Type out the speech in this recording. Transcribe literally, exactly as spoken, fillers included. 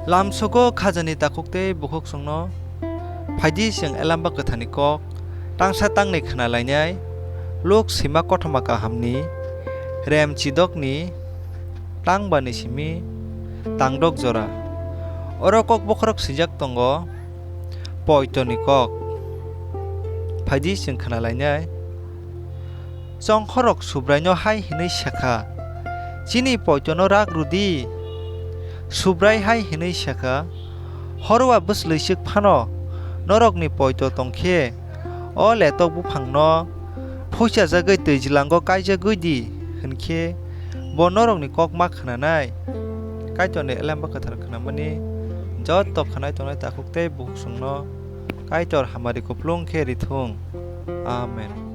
Lamsogo khajani takhuk tei bukhuk chwngno. Phaidi chwng Elamba Kwtharni kok tangsa tangnwi khna lainai. Luk swima kothoma kahamni rem chidokni tangbani simi tangdok jora. Oro kok bokhorok swijak tongo, poitoni kok. Phaidi chwng khna lainai. Chongkhorok Subraino hai hwnwi sa kha, "Chini poitono rak rw di." Subrai hai hwnwi sa kha, "Horwa bwslwiswk phano norokni poito tong khe, o letok buphangno phuichajagwi twijlango kaijagwi di," hwn khe bo norokni kok ma khnanai. Kaitorni Elamba Kwthar khnamani joto khnai tongnai takhuk tei bukhuk chwngno Kaitor hamari kupulung khe ri thung. Amen.